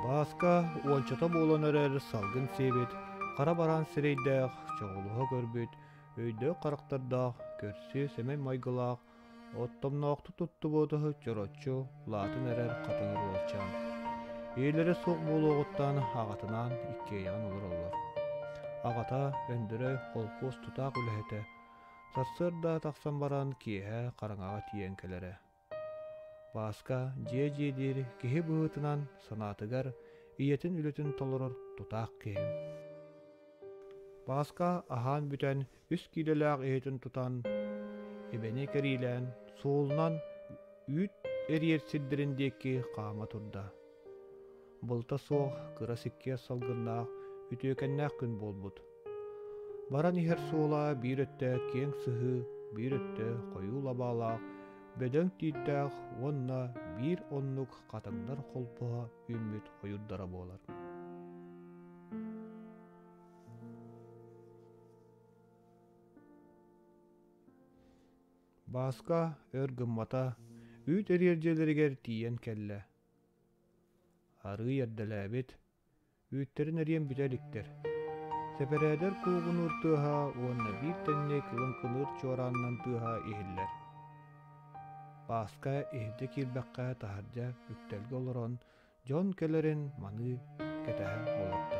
Бааска уончата буолан эрэр салгын сиэбит, хара бараан сирэйдээх, чоҕулуһа көрбүт, өйдөөх харахтардаах, көрсүө сэмэй майгылаах, оттомноохтук туттубут чороччу улаатан эрэр хатыҥыр уолчаан. Ийэлэрэ суох буолуоҕуттан аҕатынаан иккиэйэҕин олороллор. Аҕата Өндөрөй холкуос тутаах үлэһитэ, сарсыарда тахсан баран киэһэ хараҥаҕа тиийэн кэлэрэ. Бааска дьиэ дьиэлиир киһи быһыытынан санаатыгар ийэтин үлэтин толорор тутаах киһи. Бааска аһаан бүтэн үс киилэлээх иһитин тутан, эбэни кэриилээн, суолунан үүт эрийэр сирдэрин диэки хаама турда. Былта суох, кыра сиккиэр салгыннаах, үтүөкэннээх күн буолбут. Баран иһэр суола биир өттө киэҥ сыһыы, биир өттө хойуу лабаалаах, бөдөҥ тииттээх уонна биир оннук хатыҥнар холбоһо үүммүт ойуурдара буолар. Бааска өр гыммата, үүт эрийэр дьиэлэригэр тиийэн кэллэ. Арыый эрдэлээбит, үүттэрин эриэн бүтэ иликтэр. Сэпэрээдэр куугунуур тыаһа уонна биир тэҥник лыҥкыныыр чуораанынан тыаһа иһиллэр. Бааска иһирдьэ киирбэххэ таһырдьа үктэлгэ олорон дьон кэлэрин маныы кэтэһэ олордо.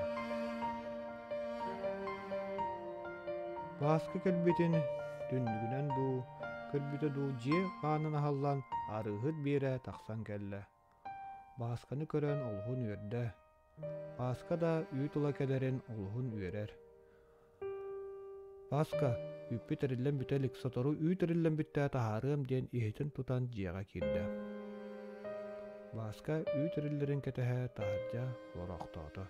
Бааска кэлбитин түннүгүнэн дуу, көрбүтэ дуу дьиэ аанын аһаллан арыыһыт Биэрэ тахсан кэллэ. Баасканы көрөн олуһун үөрдэ. Бааска да үүт ыла кэлэрин олуһун үөрэр. Бааска, үүппүт эриллэн бүтэ илик, сотору үүт эриллэн бүттэ таһаарыам диэн иһитин тутан дьиэҕэ киирдэ. Бааска үүт эриллэрин кэтэһэ таһырдьа олороохтоото.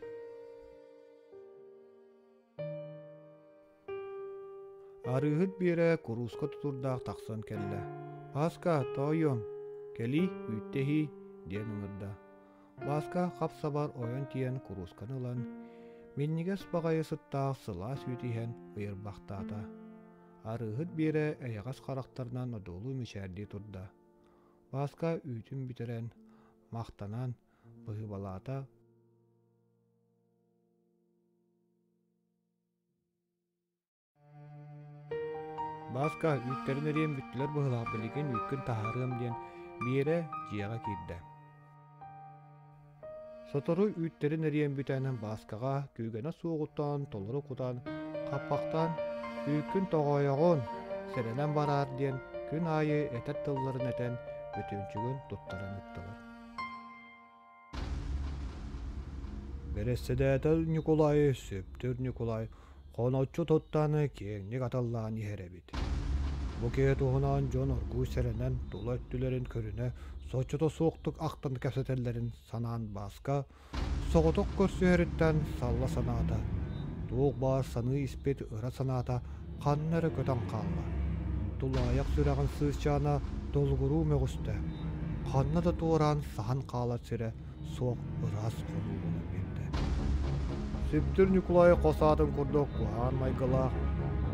Арыыһыт Биэрэ курууска тутурдаах тахсан кэллэ: «Бааска, тоойуом, кэлиий, үүттэһиий» диэн ыҥырда. Бааска хап-сабар ойон тиийэн куруусканы ылан, минньигэс баҕайы сыттаах сылаас үүт иһэн ыйырбахтаата. Арыыһыт Биэрэ эйэҕэс харахтарынан одуулуу мичээрдии турда. Бааска үүтүн бүтэрэн, махтанан, быһыыбалаата Бааска, үүттэрин эриэн бүттүлэр быһыылаах билигин үүккүн таһаарыам диэн Биэрэ дьиэҕэ киирдэ. Сотору үүттэрин эриэн бүтэн Бааскаҕа күүгэнэ суоҕуттан толору кутан, хаппахтаан «Үүккүн тоҕойоҕун, сэрэнэн бараар» диэн күн аайы этэр тылларын этэн бөтүөнчүгүн туттаран ыыттылар. Бэрэссэдээтэл Ньукулай, Сөптөр Ньукулай хоноччу туттан киэҥник аталлаан иһэр эбит. Бу киһи туһунан дьон оргууй сэрэнэн тула өттүлэрин көрүнэ соччото суохтук ахтан кэпсэтэллэрин санаан Бааска соҕотох көрсүһэриттэн салла санаата. Туох баар саныы испит ыра санаата ханна эрэ көтөн хаалла. Тулаайах сүрэҕин сыысчаана долгуруу мөҕүстэ. Ханна да туораан саһан хаалар сирэ суох ыраас хонуу буолан биэрдэ. Сүптүр Ньукулай хос аатын курдук куһаҕан майгылаах,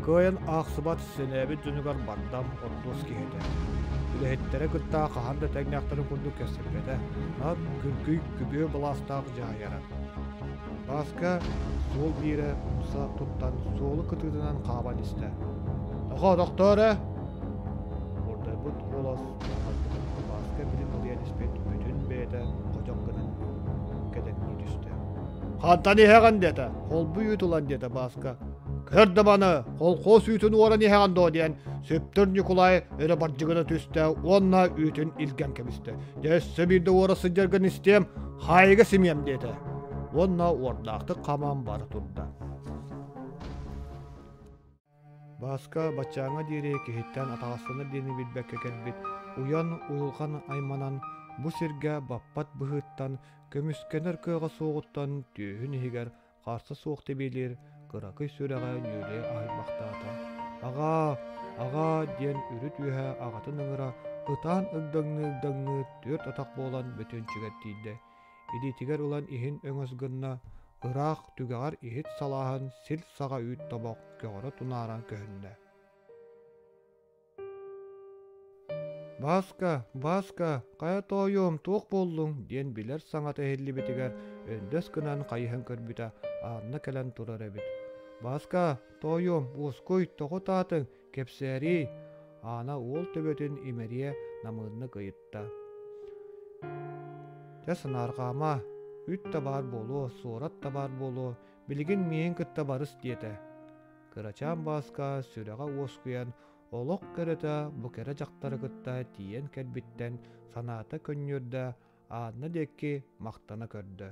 кыайан аахсыбат сэнээбит дьонугар бардам ордуос киһи этэ. Үлэһиттэрэ кытта хаһан да тэҥнээхтэрин курдук кэпсэппэтэ, наар күргүй күбүө былаастаах дьаһайара. Бааска суол биирэ умса туттан суолу кытыытынан хааман истэ. «Нохоо, тохтоо эрэ!» Уордайбыт куолас Бааска били налыйан испит бүтүн бэйэтэ ходьох гынан кэдэҥнии түстэ. «Хантан иһэҕин?» диэтэ. «Холбуй үүт ылан» диэтэ Бааска. «Көр да маны, холкуос үүтүн уоран иһэҕин дуо?» диэн Сүптүр Ньукулай өрө бардьыгына түстэ уонна үүтүн илгэн кэбистэ. Дьэ өссө биирдэ уора сылдьаргын истиэм, хаайыга симиэм диэтэ уонна уордаахтык хааман бара турда. Бааска баччааҥҥа диэри киһиттэн атаҕастанар диэни билбэккэ кэлбит уйан уйулҕан айманан бу сиргэ баппат быһыыттан көмүскэнэр кыаҕа суоҕуттан түөһүн иһигэр харса суох тэбиэлиир кыракый сүрэҕэ нүөлүйэ аһыйбахтаата. Аҕаа, аҕаа диэн үрүт үөһэ аҕатын ыҥыра ытаан ыгдаҥныы-ыгдаҥныы түөрт атах буолан бөтүөнчүгэр тиийдэ. Илиитигэр ылан иһин өҥөс гынна, ыраах түгэҕэр иһит салааһын сил саҕа үүт тобох көҕөрө тунааран көһүннэ. «Бааска, Бааска, хайа тоойуом, туох буоллуҥ?» диэн билэр саҥата иһиллибитигэр өндөс гынан хайыһан көрбүтэ Анна кэлэн турар эбит. «Бааска, тоойуом, уоскуй, тоҕо ытаатыҥ, кэпсээриий?» Аана уол төбөтүн имэрийэ намыыннык ыйытта. «Дьэ санаарҕаама, үт да баар буолуо, суорат да баар буолуо, билигин миигин кытта барыс» диэтэ. Кырачаан Бааска сүрэҕэ уоскуйан, олох кэрэтэ бу кэрэ дьахтары кытта тиийэн кэлбиттэн санаата көнньүөрдэ, Анна диэки махтана көрдө.